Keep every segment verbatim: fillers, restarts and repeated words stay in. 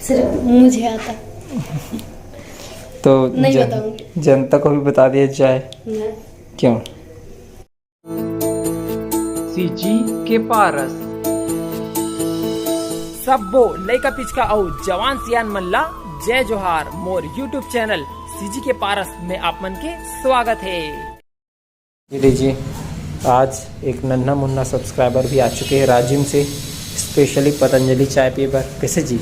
सिर्फ मुझे आता। तो नहीं जन-, बताऊंगी। जनता को भी बता दिया जाए। नहीं। क्यों? सीजी के पारस। सब्बो लइका पिचका अउ जवान सियान मन ला जय जोहार। मोर YouTube चैनल सीजी के पारस में आप मन के स्वागत है। जी, जी, आज एक नन्हा मुन्ना सब्सक्राइबर भी आ चुके हैं राजिम से, स्पेशली पतंजलि चाय पिए बर। कैसे जी?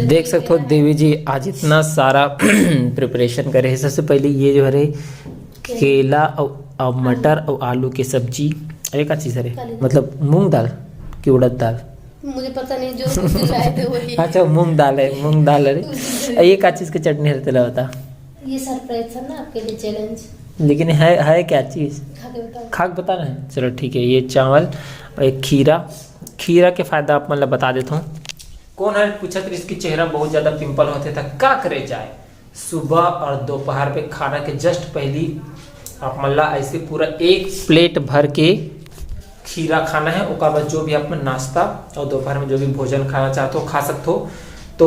देख सकते हो देवी जी आज इतना सारा प्रिपरेशन करे है। सबसे पहले ये जो हरे केला अउ, अउ मटर अउ आलू के सब्जी। अरे का चीज़ हरे? काली दाल। मतलब मूंग दाल कि उड़द दाल? मुझे पता नहीं, जो उस दिन लाए थे वही। अच्छा, मूंग दाल है, मूंग दाल है। उस दिन। ये का चीज़ के चटनी हरे तेला बता? ये सरप्राइज था ना आपके लिए, चैलेंज। लेकिन है, है क्या चीज़? खा के बताओ। खा के बता रहे हैं, चलो ठीक है। ये चावल और एक खीरा। खीरा के फ़ायदा आप मन ला बता देता हूँ। कौन है पूछत रहिस कि चेहरा बहुत ज़्यादा पिंपल होते था, का करे जाए? सुबह और दोपहर पे खाना के जस्ट पहली आप मन ला ऐसे पूरा एक प्लेट भर के खीरा खाना है। ओकर बाद जो भी आप मन नाश्ता और दोपहर में जो भी भोजन खाना चाहते हो, खा सकते हो। तो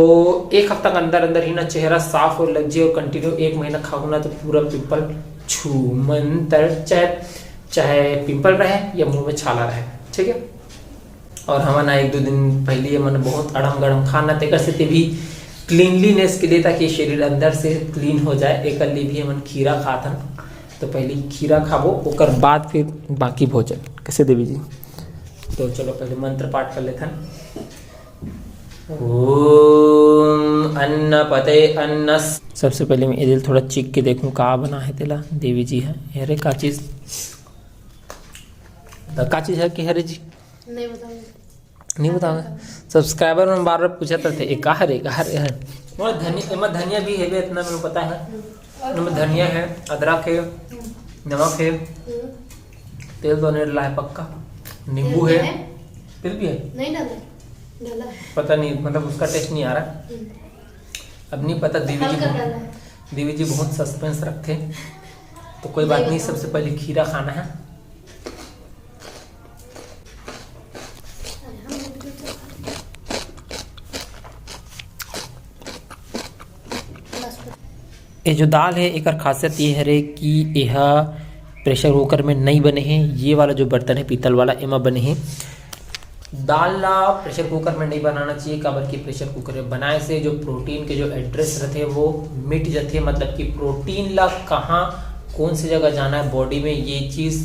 एक हफ्ता के अंदर अंदर ही ना चेहरा साफ हो लग जाए और कंटिन्यू एक महीना खाओ ना, तो पूरा पिंपल छू मंतर, चाहे, चाहे पिंपल रहे या मुंह में छाला रहे, ठीक है। और हमन ह एक दो दिन पहले हमन बहुत अड़म गड़म खाना, तेकर सेती भी क्लीनलीनेस के लिए, ताकि शरीर अंदर से क्लीन हो जाए, एकर लिए भी हमन खीरा खात हन। तो पहले खीरा खाबो, ओकर बाद फिर बाकी भोजन। कैसे देवी जी? तो चलो पहले मंत्र पाठ कर लेथन। ओम अन्न पते अन्न। सबसे पहले मैं एदे ल थोड़ा चीख के देखूं का बना है तेला देवी जी है। अरे का चीज, का चीज है कि हरे जी? नहीं बताऊंगी। नहीं बताऊंगा। सब्सक्राइबर मन बार बार पूछत रथे, "ए का हरे, का हरे?" हर मोर धनिया, एमा धनिया भी हेबे, इतना मेरे पता है। एमा धनिया है, अदरक है, नमक है, तेल तो नहीं डला है पक्का, नींबू है। तेल भी है? नहीं डाला है। डाला है। पता नहीं, मतलब उसका टेस्ट नहीं आ रहा। अब नहीं पता, देवी जी हल्का बहुत, डाला है। देवी जी बहुत सस्पेंस रखते, तो कोई बात नहीं। सबसे पहले खीरा खाना है। ये जो दाल है, एकर खासियत ये हरे कि एहा प्रेशर कुकर में नहीं बने हैं। ये वाला जो बर्तन है पीतल वाला, एमा बने हैं। दाल ला प्रेशर कुकर में नहीं बनाना चाहिए, काबर कि प्रेशर कुकर में बनाए से जो प्रोटीन के जो एड्रेस रहते वो मिट जाते, मतलब कि प्रोटीन ला कहाँ कौन सी जगह जाना है बॉडी में, ये चीज़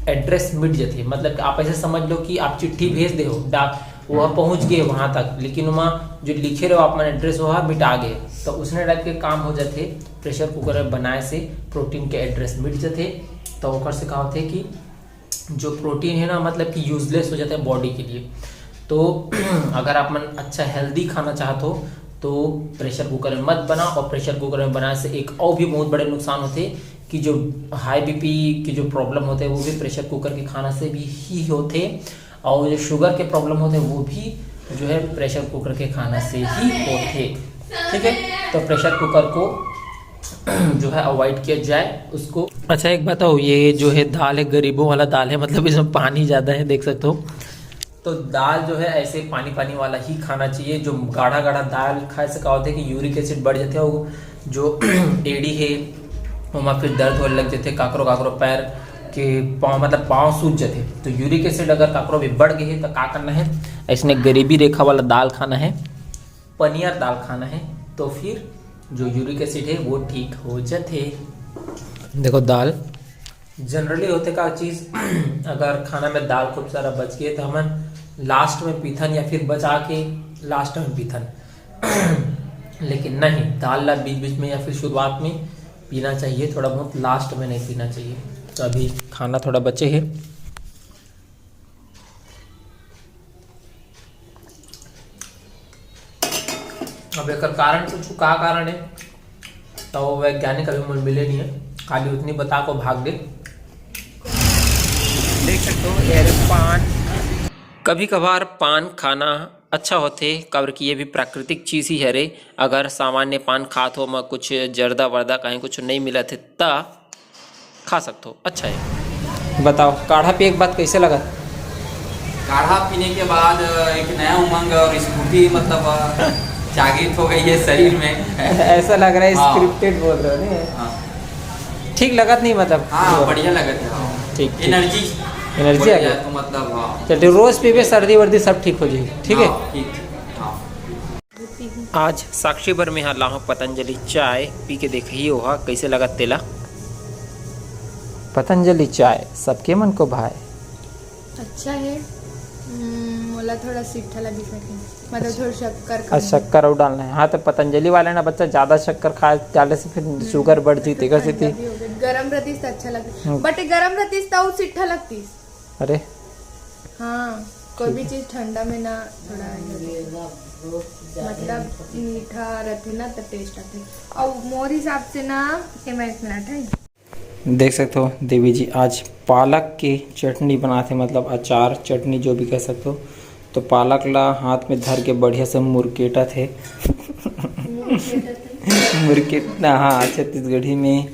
एड्रेस मिट जाते। मतलब कि आप ऐसे समझ लो कि आप चिट्ठी भेज दे हो डाक, वो पहुँच गए वहाँ तक, लेकिन वहाँ जो लिखे रहो आप मन एड्रेस, वहाँ मिटा गए। तो उसने टाइप के काम हो जाते प्रेशर कुकर में बनाए से, प्रोटीन के एड्रेस मिट जाते। तो ओकर से का होते कि जो प्रोटीन है ना, मतलब कि यूजलेस हो जाता है बॉडी के लिए। तो अगर आप मन अच्छा हेल्दी खाना चाहते हो तो प्रेशर कुकर में मत बनाओ, और प्रेशर कुकर में बनाने से एक और भी बहुत बड़े नुकसान होते कि जो हाई बीपी की जो प्रॉब्लम होते हैं वो भी प्रेशर कुकर के खाना से भी ही होते, और जो शुगर के प्रॉब्लम होते हैं वो भी जो है प्रेशर कुकर के खाना से ही होते। ठीक है, तो प्रेशर कुकर को जो है अवॉइड किया जाए उसको। अच्छा एक बताओ, ये जो है दाल है गरीबों वाला दाल है, मतलब इसमें पानी ज़्यादा है, देख सकते हो। तो दाल जो है ऐसे पानी पानी वाला ही खाना चाहिए। जो गाढ़ा गाढ़ा दाल खाए से का होता है कि यूरिक एसिड बढ़ जाते हैं, वो जो एड़ी है ओमा फिर दर्द होने लग जाते, काकरो काकरो पैर के पाँव, मतलब पाँव सूज जाते। तो यूरिक एसिड अगर काकरो भी बढ़ गए है तो का करना है, ऐसने गरीबी रेखा वाला दाल खाना है, पनियर दाल खाना है, तो फिर जो यूरिक एसिड है वो ठीक हो जाते। देखो दाल जनरली होते का चीज़, अगर खाना में दाल खूब सारा बच गए तो हमन लास्ट में पीथन या फिर बचा के लास्ट में पीथन। लेकिन नहीं, दाल ला बीच बीच में या फिर शुरुआत में पीना चाहिए, थोड़ा बहुत लास्ट में नहीं पीना चाहिए। तो अभी खाना थोड़ा बचे है। अब एकर कारण पूछू, का कारण है, तो वैज्ञानिक अभी मोर मिले नहीं है, खाली उतनी बता को भाग दे। देख सकते हो, ये हरे पान। कभी कभार पान खाना अच्छा होथे, काबर कि ये भी प्राकृतिक चीज़ ही हरे। अगर सामान्य पान खात हो, ओमा कुछ जर्दा वर्दा कहीं कुछ नहीं मिलत हे, त खा सकथो, अच्छा है। बताओ, काढ़ा पिए के बाद कैसे लगत? काढ़ा पीने के बाद एक नया उमंग और स्फूर्ति, मतलब, जागृत हो गई है शरीर में। ऐसा लग रहा है हाँ। स्क्रिप्टेड बोल रहे हो, नहीं? हाँ। ठीक लगत नहीं, मतलब? हाँ, बढ़िया लगत है, हाँ। ठीक, ठीक। एनर्जी एनर्जी आ गया। तो मतलब, हाँ। चल, ठीक, रोज पीबे, सर्दी वर्दी सब ठीक हो जाएगी, ठीक है? हाँ, ठीक, ठीक, हाँ। आज साक्षी बर में हा लाहूं पतंजलि चाय, पी के देखही ओहा कैसे लगत तेला। पतंजलि चाय सबके मन को भाए। अच्छा है। हम्म, मोला थोड़ा सिट्ठा लगिस है, मतलब, थोड़ा शक्कर कम अच्छा, है। शक्कर अउ डालना है। हाँ, तो पतंजलि वाले ना बच्चा, ज्यादा शक्कर खा डाले से फिर हम्म, शुगर बढ़ जी, तो तेकर से ठंडा थी। भी हो गया। गरम रहतीस तो अच्छा लगता, हम्म। But गरम रहतीस तो अउ सिट्ठा लगतीस। अरे। हाँ, कोई भी चीज ठंडा में ना थोड़ा, मतलब, मीठा रहते ना तो टेस्ट आते। और मोर हिसाब से ना, ये मैं एक मिनट है। देख सकते हो देवी जी आज पालक की चटनी बनाते, मतलब अचार चटनी जो भी कह सकते हो। तो पालक ला हाथ में धर के बढ़िया से मुरकेटा थे। मुरकेटना, हाँ, छत्तीसगढ़ी में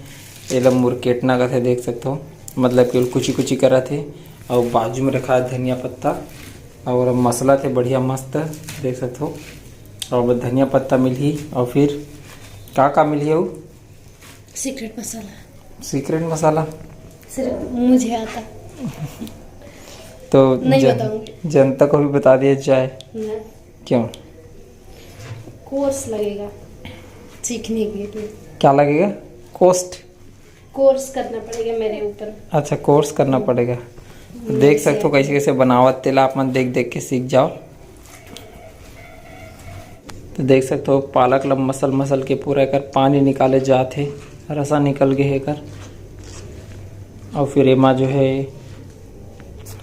एला मुरकेटना कथे। देख सकते हो, मतलब कि कुची कुची करा थे। और बाजू में रखा है धनिया पत्ता और मसाला थे बढ़िया मस्त, देख सकते हो। और धनिया पत्ता मिलही और फिर का का मिलही? और सीक्रेट मसाला। सीक्रेट मसाला? सिर्फ मुझे आता। तो नहीं जन-, बताऊंगी। जनता को भी बता दिया जाए। ना। क्यों? कोर्स लगेगा सीखने के लिए। क्या लगेगा? कॉस्ट? कोर्स करना पड़ेगा मेरे ऊपर। अच्छा, कोर्स करना पड़ेगा। तो देख सकते हो कैसे कैसे बनावत तेला, आप मन देख देख के सीख जाओ। तो देख सकते हो पालक ल मसल मसल के पूरा एकर पानी निकाले जात हे, रसा निकल गे हे एकर। और फिर एमा जो है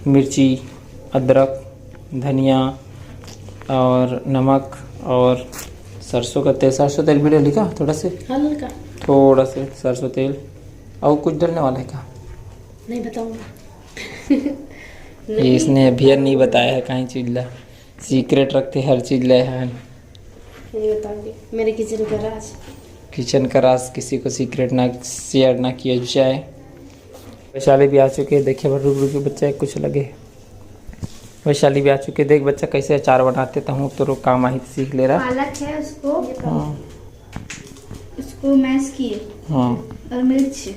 मिर्ची, अदरक, धनिया और नमक और सरसों का तेल, सरसों तेल भी डाली का थोड़ा से? हल्का। थोड़ा से सरसों तेल। और कुछ डालने वाला है क्या? नहीं बताऊंगा। नहीं। इसने अभी नहीं बताया है कहीं चीज ला। सीक्रेट रखते हर चीज ले है। नहीं बताऊंगी, मेरे किचन का राज। किचन का राज किसी को सीक्रेट ना शेयर ना किया जाए। वैशाली भी आ चुके हैं, देखिए, रुक रुक के बच्चा कुछ लगे। वैशाली भी आ चुके हैं, देख बच्चा कैसे अचार बनाते, तो हूँ तो काम आही तो सीख ले रहा। पालक है, उसको, हाँ। उसको मैश किए, हाँ। और मिर्च। ये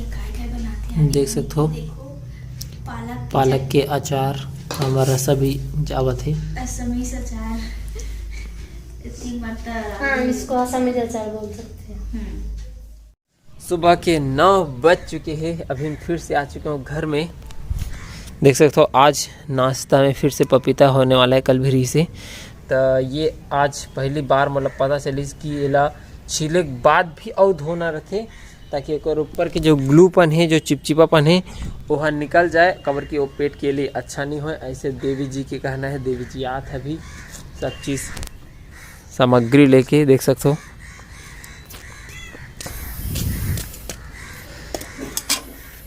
काय काय बनाते हैं। देख सकते हो, देखो, पालक के पालक के अचार, हमर रसा भी जावत हे। असमी अचार। तीन बार तो हाँ, इसको असमी अचार बोल सकते हैं। हम्म। सुबह के नौ बज चुके हैं, अभी हम फिर से आ चुके हूँ घर में। देख सकते हो, आज नाश्ता में फिर से पपीता होने वाला है, कल भी रही से। तो ये आज पहली बार, मतलब, पता चलिस कि एला छीले के बाद भी अउ धोना रथे। ताकि एकर ऊपर के जो ग्लूपन हे, जो चिपचिपापन हे, ओहा निकल जाए, काबर कि वो पेट के लिए अच्छा नहीं होय, ऐसे देवी जी के कहना है। देवी जी आत है अभी सब चीज सामग्री लेके, देख सकते हो।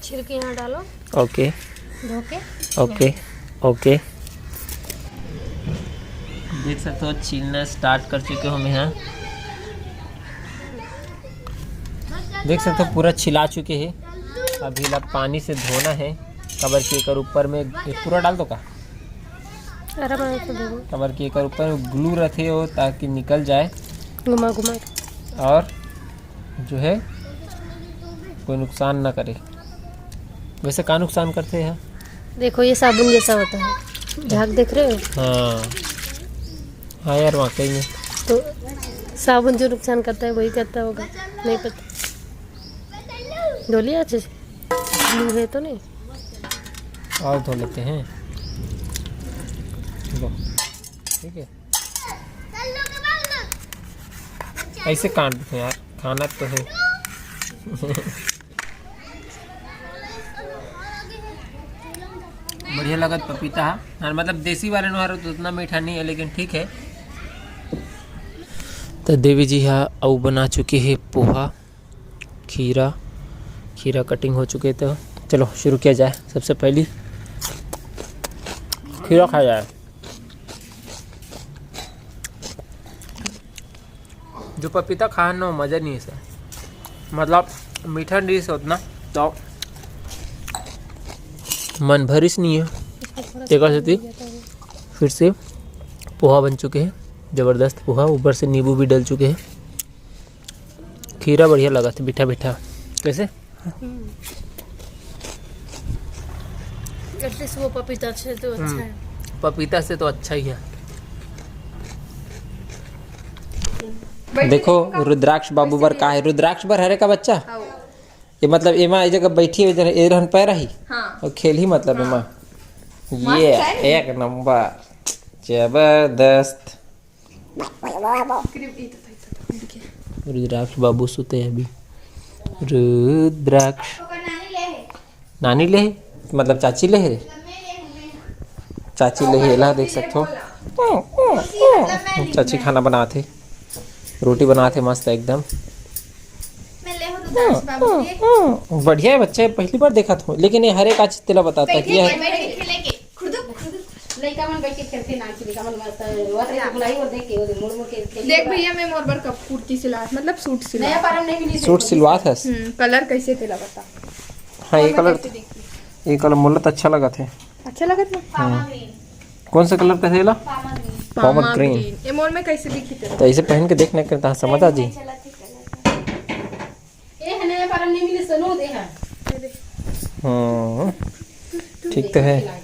छिलके यहाँ डालो। ओके। धो के। ओके। ओके। देख सकते हो, छीलना स्टार्ट कर चुके हो मैं यहाँ। देख सकते हो, पूरा छिला चुके हैं। अभी ला पानी से धोना है, काबर कि एकर ऊपर में, ये पूरा डाल दो का? अरे, मैं तो देखो। काबर कि एकर ऊपर में ग्लू रहते हो, ताकि निकल जाए। घुमा, घुमा। और जो है, कोई नुकसान ना करे। वैसे का नुकसान करते हैं? देखो, ये साबुन जैसा होता है, झाग देख रहे हो? हाँ। हाँ यार, वाकई में। तो साबुन जो नुकसान करता है, वही करता होगा, नहीं पता। धो लिया अच्छे से? ग्लू है तो नहीं? और धो लेते हैं। लो, ठीक है। ऐसे काट देते हैं यार, खाना तो है। बढ़िया लगत पपीता हा, और मतलब देसी वाले नोहर तो उतना मीठा नहीं है, लेकिन ठीक है। तो देवी जी हा अउ बना चुके हैं पोहा, खीरा, खीरा कटिंग हो चुके। तो चलो शुरू किया जाए। सबसे पहली खीरा खाया जाए। जो पपीता खाए ना, मजा नहीं है सर, मतलब मीठा नहीं है उतना, तो मन भरिस नहीं है। तेकर सेती फिर से पोहा बन चुके हैं, जबरदस्त पोहा, ऊपर से नींबू भी डल चुके हैं। खीरा बढ़िया लगा था, मीठा मीठा। कैसे? एटलीस्ट वो पपीता से तो अच्छा है। पपीता से तो अच्छा ही है। देखो, रुद्राक्ष बाबू बर का है, रुद्राक्ष बर हरे का बच्चा। ये मतलब एमा ए जगह बैठी है, इधर ए रहन पैर ही। हाँ। और खेल ही मतलब एमा। ये एक नंबर, जबरदस्त। रुद्राक्ष बाबू सुते हैं अभी। रुद्राक्ष नानी ले हे, मतलब चाची ले हे। चाची ले हे, एला देख सकथो। चाची खाना बनात हे, रोटी बनात हे मस्त एकदम। बढ़िया है बच्चा, पहली बार देखा था, लेकिन ये हर एक आज तेला बताता है कि ये लइका मन बैठ के खेलथे, नाच लइका मन मस्त रोवत रहे, बुलाई और देख के वो मुड़ मुड़ के खेलथे। देख भैया, मैं मोर बर कप कुर्ती सिला, मतलब सूट सिला। नया पारम नहीं मिली। सूट सिलवात हस। हम्म, कलर कैसे तेला बता। हाँ, ये कलर, ये कलर मोला तो अच्छा लगा थे। अच्छा लगत ना? कौन सा कलर का थेला? Pomegranate। ये मोर में कैसे दिखी तेरा? तो इसे पहन के देखने के तहाँ समझ आ जी। ए है नया पारम नहीं मिली, सनो दे है। हम्म, ठीक तो है।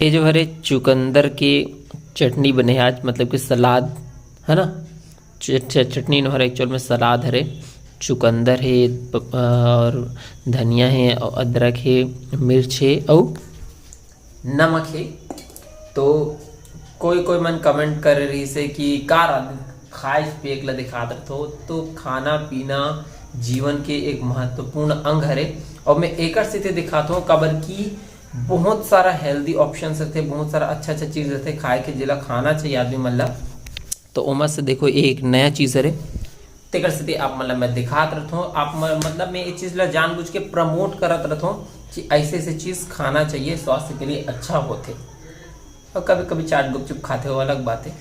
ये जो हरे चुकंदर के चटनी बने आज, मतलब कि सलाद है ना, च- च- चटनी नो हरे, एक्चुअल में सलाद हरे। चुकंदर हे, प- और धनिया हे, और अदरक हे, मिर्च हे, और नमक हे। तो कोई कोई मन कमेंट करे रहिस हे कि का रात खाए पिए ला दिखात रथो, तो खाना पीना जीवन के एक महत्वपूर्ण अंग हरे। और मैं एकर सेती दिखात हूँ, काबर कि बहुत सारा हेल्दी ऑप्शंस रथे, बहुत सारा अच्छा अच्छा चीज़ रथे खाए के, जेला खाना चाहिए आदमी मन ला। तो ओमा से देखो, ये एक नया चीज़ हरे, तेकर सेती आप मन ला मैं दिखात रथों। आप मन, मतलब मैं ये चीज़ ला जानबूझ के प्रमोट करत रथों कि ऐसे ऐसे चीज़ खाना चाहिए, स्वास्थ्य के लिए अच्छा होथे। और कभी कभी चाट गुपचुप खाते हो, अलग बात है।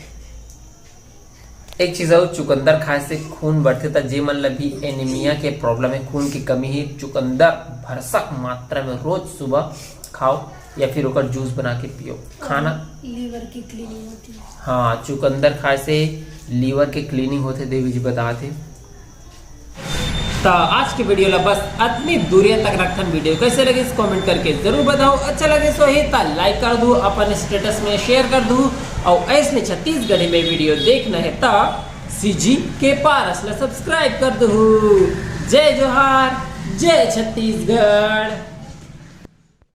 एक चीज़ और, चुकंदर खाए से खून बढ़थे, त जे मन ला भी एनीमिया के प्रॉब्लम है, खून की कमी है, चुकंदर भरसक मात्रा में रोज सुबह खाओ या फिर ओकर जूस बना के पियो। खाना लीवर की क्लीनिंग होती है। हाँ, चुकंदर खाए से लीवर के क्लीनिंग होथे, देवी जी बताथे। त आज के वीडियो ला बस अतनी दूरिया तक रखथन। वीडियो कैसे लगिस कमेंट करके जरूर बताओ। अच्छा लगे सो ही त लाइक कर दू, अपन स्टेटस में शेयर कर दू, और ऐसने छत्तीसगढ़ी में वीडियो देखना है त सीजी के पारस ला सब्सक्राइब कर दू। जय जोहार, जय छत्तीसगढ़।